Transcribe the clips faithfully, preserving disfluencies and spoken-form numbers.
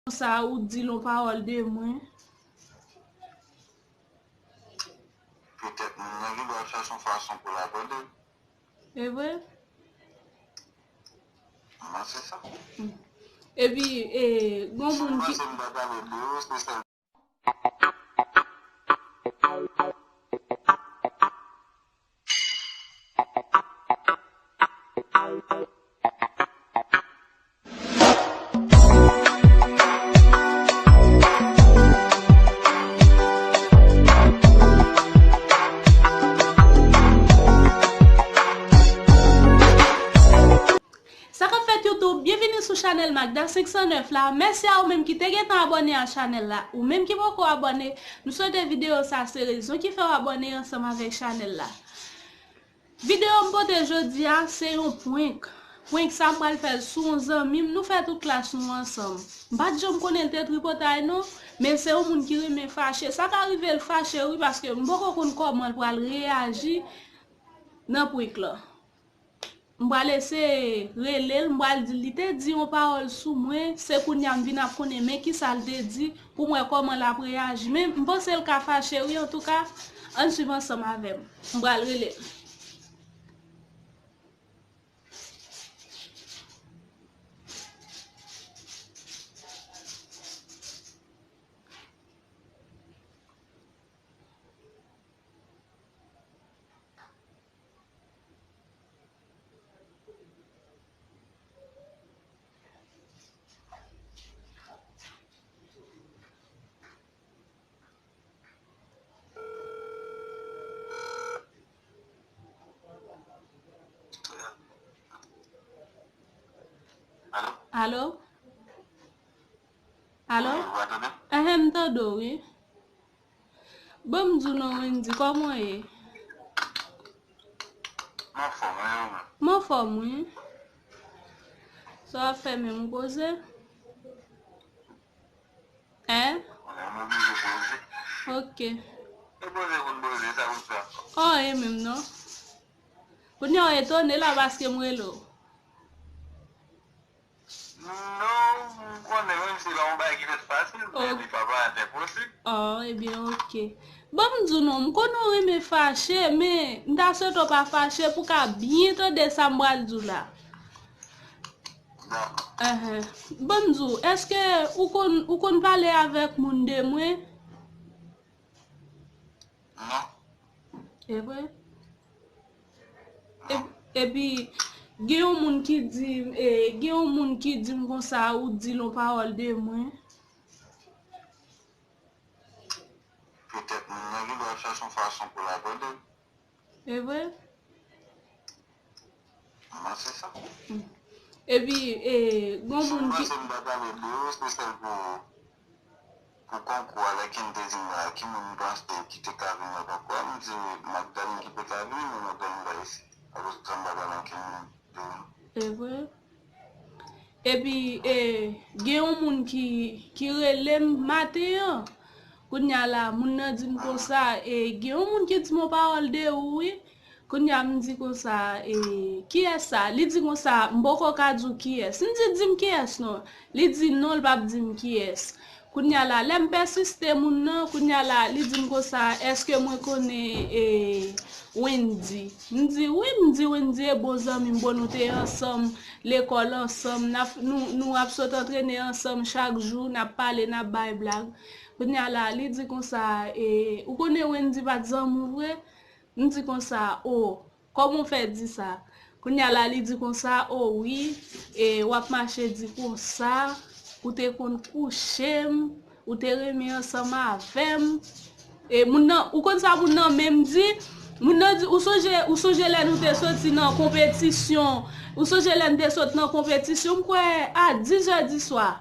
Konsa, ou di l yon pawòl de mwen. Petèt moun nan gen dwa chache yon fason pou l abòde. E vre? Mwen se sa. Epi, e, gon moun ki. Si m panse m pa pale de ou, se sèl. Sa k ap fèt YouTube, byenvini sou chanèl Magda senk san nèf la. Mèsi a ou menm ki te gentan abòne a chanèl la. Ou menm ki poko abòne, nou swete videyo sa se rezon ki fè w abòne ansanm avèk chanèl la. Videyo m pote jodi a, se yon prank. Prank sa m pral fè l sou yon zanmi m, nou fè tout klas nou ansanm. M pa t janm konnen l te tripotay non, men se yon moun ki renmen fache. Sa ka rive l fache wi, paske m poko konn kòman l pral reyaji nan prank lan. M pral eseye rele l, m pral di l li te di yon pawòl sou mwen, se kounye a m vin ap konnen men kisa l te di, pou m wè kòman l ap reyaji. Men m panse l ka fache wi, antouka, ann swiv ansanm avè m. M pral rele l. Alo? Alo? Alo? Wi, w ap tande? Ehe, m tande w, wi. Ban m di w non, Wendy, kòman w ye? M anfòm, e ou menm? M anfòm, wi. Sa w ap fè menm, ou poze? Hein? Mwen oblije poze. Ok. E poze pou n poze, sa pou n fè ankò? Oh, e menm non. Kounye a w etone la paske m rele w. Non, m konnen menm si se pa yon bagay ki fèt fasil, men li pa parèt enposib. Oh, ebyen, ok. Ban m di w non, m konnen w renmen fache, men m ta swete w pa fache pou w ka byen tande sa m pral di w la. Dakò. Ahan. Ban m di w, èske ou konn, ou konn pale avèk moun de mwen? Non. E vre? E-, epi, gen yon moun ki di, e, gen yon moun ki di m konsa, ou di l yon pawòl de mwen. Petèt moun nan gen dwa chache yon fason pou l abòde. E vre? Mwen se sa. Epi, e, gon moun ki. Si m panse m pa pale de ou, se sèl pou, pou konkou a, lè Ken te di m la, ki moun m panse ki te ka vin nan konkou a, m di Magdalene ki te ka vini, men Magdalene pa isit. Akoz sa m pa pale ankenn moun de ou. E vre? Epi, e, gen yon moun ki, ki rele m maten an. Kounye a la, moun nan di m konsa, e, gen yon moun ki di m yon pawòl de ou, wi. Kounye a m di konsa, e, kiyès sa? Li di konsa, m poko ka di w kiyès. M di, di m kiyès non. Li di non, l p ap di m kiyès. Kounye a la, lè m pèsiste moun nan, kounye a la, li di m konsa, èske mwen konnen, e, Wendy? M di, wi, m di Wendy e bon zanmi m, bon, nou te ansanm, lekòl ansanm, n ap, nou, nou ap sot antrene ansanm chak jou, n ap pale, n ap bay blag. Kounye a la, li di konsa, e, ou konnen Wendy pa t zanmi w vre? M di konsa, o, kòman w fè di sa? Kounye a la, li di konsa, o wi, e, w ap mache di konsa, ou te konn kouche m, ou te renmen ansanm avè m. E, moun nan, ou konn sa moun nan menm di? Moun nan di, ou sonje, ou sonje lè nou te soti nan konpetisyon, ou sonje lè n te sot nan konpetisyon, m kwè a dis zè di swa.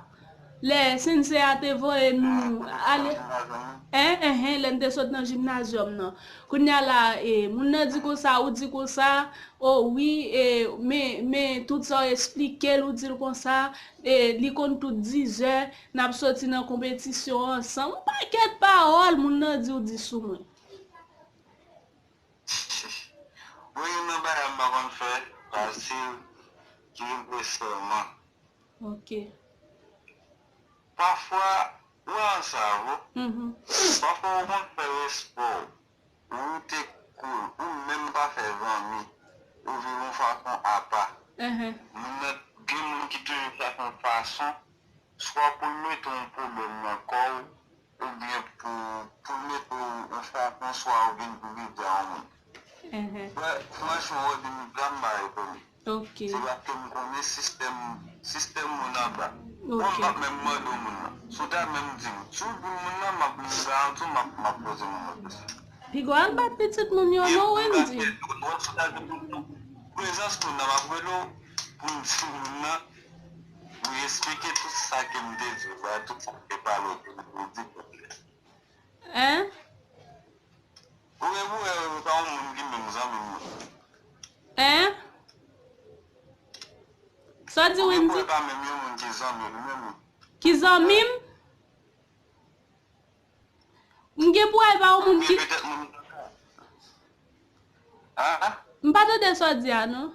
Lè sensei a te voye nou ale. Hein, hein, hein, lè n te sot nan jimnazyòm nan. Kounye a la, e, moun nan di konsa, ou di konsa, o wi, e, men, men tout sa w esplike l, ou di l konsa, e, li konn tout dizè, n ap soti nan konpetisyon ansanm. Yon pakèt pawòl moun nan di ou di sou mwen. Bon, youn nan bagay m pa konn fè, fasil, ki vin presèman. Ok. Pa pafwa, ou wè an sa, vo. Mhm. Pafwa, ou konn fè respè w. Ou te cool, ou menm pa fè zanmi, ou viv yon fason apa. Mhm. Moun nan, gen moun ki toujou chache yon fason, swa pou l mete yon pwoblèm nan kò w, oubyen pou, pou l mete w yon fason, swa ou vin pou vide a yon moun. Mhm. Mwen, franchman, Rodrigue, m pa etone. Ok. Se paske m konnen sistèm, sistèm moun anba. Mwen, m Ok. p ap menm mande moun nan. Si w ta menm di m, si w di m moun nan, m ap, m garanti w, m ap, m ap poze moun nan kesyon. Piga w al bat pitit moun yo, non, Wendy. Prezans moun nan, m ap rele w pou m di moun nan, pou m eksplike tout sa ke m te di w la, tout sa m te pale w, pou m di w. Hein? Ou gen pou wè, ou pa yon moun ki menm zanmi m nan. Hein? Sa w di, Ou gen pou Wendy? wè, pa menm yon moun ki zanmi m, menm. Ki zanmi m? M gen pou wè, pa yon moun Oubyen ki petèt moun. Hein? M pa tande sa w di a, non.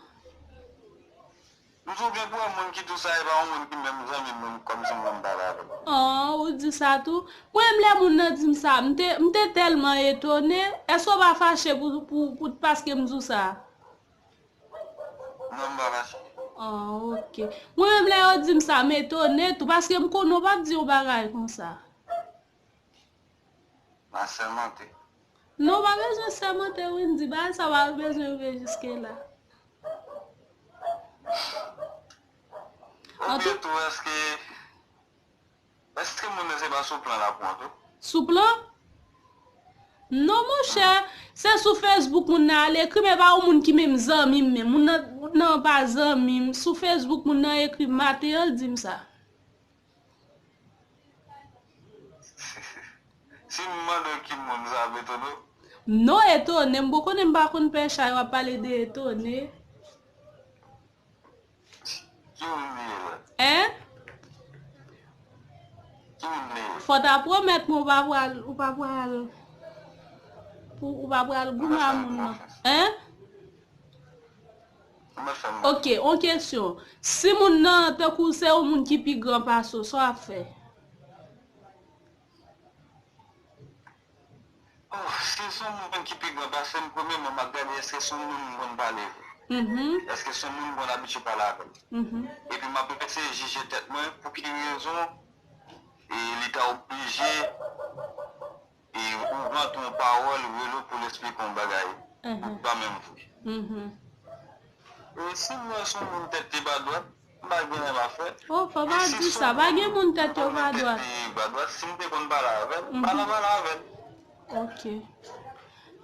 M di w gen pou wè moun ki di w sa, e pa yon moun ki menm zanmi m, menm kòmsi m konn pale avè l. Oh, ou di sa tou? Mwen menm lè moun nan di m sa, m te, m te tèlman etone. Èske w pa fache pou, pou, pou, paske m di w sa? Non, m pa fache. Oh, ok. Mwen menm lè yo di m sa, m etone tou, paske m konnen w p ap di yon bagay konsa. M a sèmante. Non, w pa bezwen sèmante, Wendy. Bagay sa pa bezwen rive jiske la. Oubyen tou, èske, èske moun nan se pa sou plan l ap pran tou? Sou plan? Non, monchè. Se sou Facebook moun nan al ekri m, e pa yon moun ki menm zanmi m menm. Moun nan, moun nan pa zanmi m. Sou Facebook moun nan ekri m maten an, l di m sa. Si m mande w ki moun, sa ap etone w? Non, etone m. Bon, konnen m pa konn pè chay, w ap pale de etone. Ki moun li ye la? Hein? Ki moun li ye? Fò w ta pwomèt mwen ou pa pral, ou pa pral, pou, ou pa pral goumen a moun nan. Hein? Ou mèt fè m konfyans. Ok, on kesyon. Si moun nan, tankou se yon moun ki pi gran pase w, sa w ap fè? Oh, si se yon moun ki pi gran pase m, premyèman, m ap gade èske se yon moun m konn pale vre. Mhm. Èske se yon moun m konn abitye pale avè l. Mhm. Epi m ap eseye jije tèt mwen pou ki rezon e li ta oblije e ou rantre yon pawòl, rele w pou l eksplike yon bagay. Mhm. Ou pa menm vre. Mhm. E si m wè se yon moun tèt li pa dwat, m pa gen anyen m ap fè. Oh, fò pa di sa. Pa gen moun tèt yo pa dwat. Si m te konn pale avè l, m pa nan pale avè l. Ok.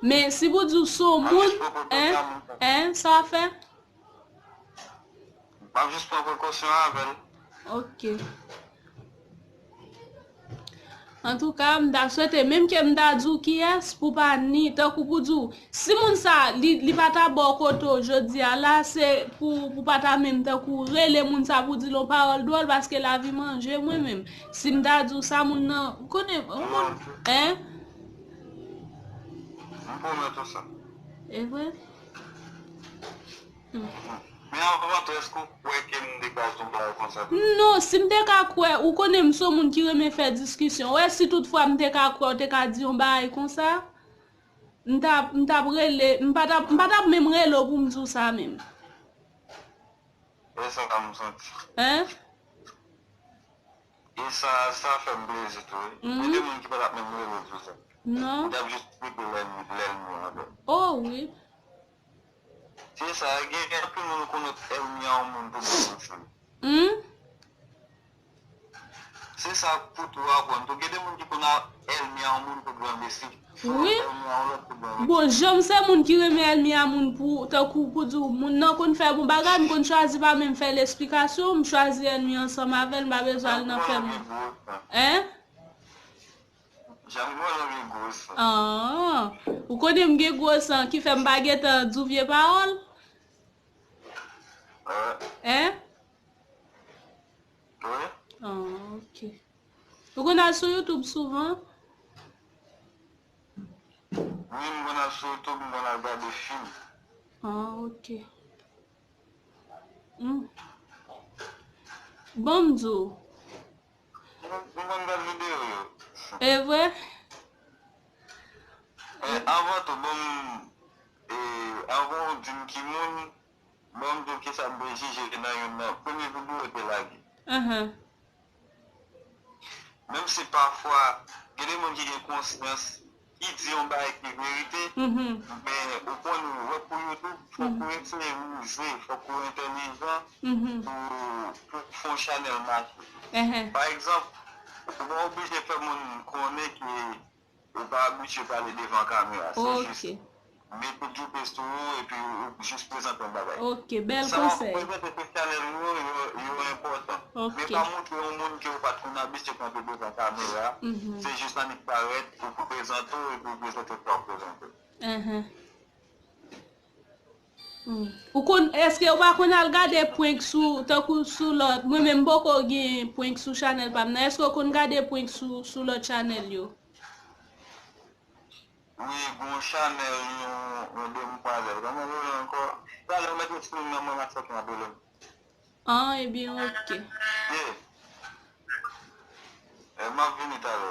Men si pou di w se yon moun, hein, hein, sa w ap fè? M ap jis pran prekosyon avè l. Ok. Antouka, m ta swete, menm ke m ta di w kiyès, pou pa ni, tankou pou di w, si moun sa, li, li pa ta ba w kote w jodi a la, se pou, pou pa ta menm tankou rele moun sa pou di l yon pawòl dwòl, paske lavi manje mwen menm. Si m ta di w sa, moun nan, ou konnen, ou konn, hein? M pwomèt ou sa. E vre? Men anvan tou, èske w kwè ke m te ka di yon bagay konsa tou? Non, si m te ka kwè, ou konnen m se yon moun ki renmen fè diskisyon. Wè, si toutfwa m te ka kwè, w te ka di yon bagay konsa, m t ap, m t ap rele, m pa t ap, m pa t ap menm rele w pou m di w sa menm. E sa m santi. Hein? E sa, sa fè m plezi tou, wi. Mhm. Gen de moun ki pa t ap menm rele w pou sa. Non. Yo t ap jis plito lènmi, lènmi anlè. Oh, wi. Se sa, gen anpil moun ou konn ènmi a yon moun pou gran mesi. Hmm? Se sa pou tou aprann tou. Gen de moun ki konn ènmi a yon moun pou gran mesi. Wi. Bon, jan m se moun ki renmen ènmi a moun pou, tankou pou di w, moun nan konn fè bon bagay, m konn chwazi pa menm fè l esplikasyon, m chwazi ènmi ansanm avè l, m pa bezwen al nan fè moun. Hein? Jan m konnen w gen gwo san. Ah, ou konnen m gen gwo san, ki fè m pa gentan di w vye pawòl? Hein? Wi. Ah, ok. Ou konn al sou YouTube souvan? Wi, m konn al sou YouTube, m konn al gade fim. Ah, ok. Hmm. Bon, m di w. M, m konn E vre? Men anvan tou, ban m, e, anvan w di m ki moun, ban m di w kisa m te jije nan youn nan premye videyo w te lage. Ahan. Menm si pafwa, gen de moun ki gen konsyans, ki di yon bagay ki verite, mhm, men ou konn, ou wè pou YouTube, fòk, mhm, ou eseye wouze, fòk ou entèlijan, mhm, pou, pou fè yon chanèl mache. Ehe. Pa egzanp, ou pa oblije fè moun konnen ke ou pa abitye pale devan kamera. Se jis, ok, mete djoupe sou ou epi ou jis prezante yon bagay. Ok, bèl konsèy. Sa w ap prezante sou chanèl ou yo, yo, yo enpòtan. Ok. Men pa montre yon moun ke ou pa t konn abitye kanpe devan kamera. Mhm. Se jis annik parèt, ou prezante w epi ou prezante sa w prezante. Ahan. Hmm. Ou konn, èske ou pa konn al gade prank sou, tankou sou lòt, mwen menm m poko gen prank sou chanèl pa m nan. Èske ou konn gade prank sou, sou lòt chanèl yo? Wi, gon chanèl yon, yon demwazèl. Kòman yo rele ankò? Talè w mèt eseye m nan, mwen m ap sòti m ap rele m. An, ebyen, ok. Ye. E, m ap vini talè.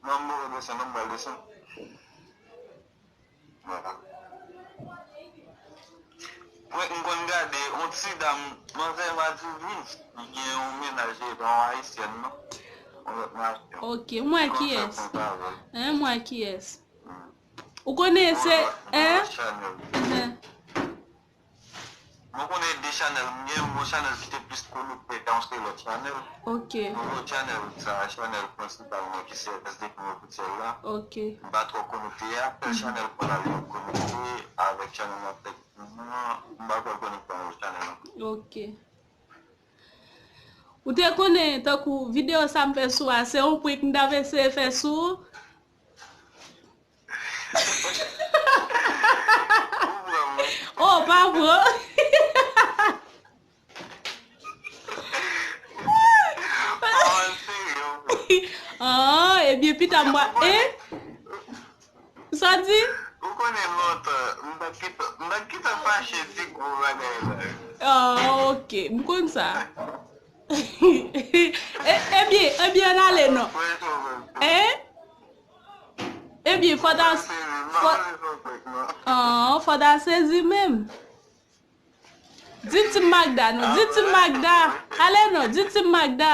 Non, m poko desann, non, m pral desann. Vwala. Mwen, m konn gade yon ti dam, manzè Madivis, li gen yon mennaj, li pa yon ayisyèn, non. Yon lòt nasyon. Ok, m wè kiyès. Hein, m wè kiyès. Hmm. Ou konnen se, hein? Yon lòt chanèl. Hein. Mwen konnen de chanèl m gen, m gon chanèl ki te plis konekte a yon seri lòt chanèl. Ok. Nouvo chanèl sa, chanèl prensipal mwen ki se S D K Officiel la. Ok. M pa twò konekte a, sèl, mhm, chanèl mwen la li konekte avèk chanèl m ap fè. M pa pral konekte a yon chanèl ankò. Ok. Ou te konnen, tankou videyo sa m fè sou a, se yon prank m t ap eseye fè sou ou. Oh, pa vre. Ah, ebyen, pita m wa, hein? Sa di? Ou konnen lontan, m pa t gentan, m pa t gentan fache di gwo bagay la. Ah, ok, m konn sa. E, ebyen, ebyen, ann ale non. Hein? Ebyen, fò ta, fò, ah, fò ta sezi menm. Di Team Magda non, di Team Magda. Ale non, di Team Magda.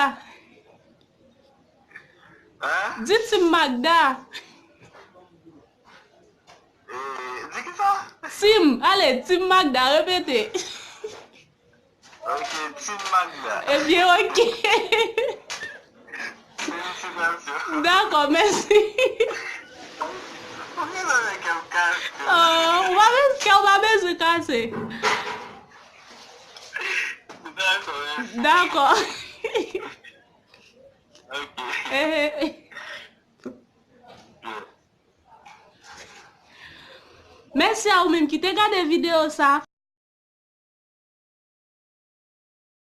Hein? Di Team Magda. Eh, di ki sa? Team, ale, Team Magda, repete. Ok, Team Magda. Ebyen, ok. Felisitasyon. Dakò, mèsi. Poukisa kè w kase? Ah, ou pa bezwen, kè w pa bezwen kase. Dakò, mèsi. Dakò. Ok. Eh, eh, eh. Yeah. Mèsi a ou menm ki te gade videyo sa.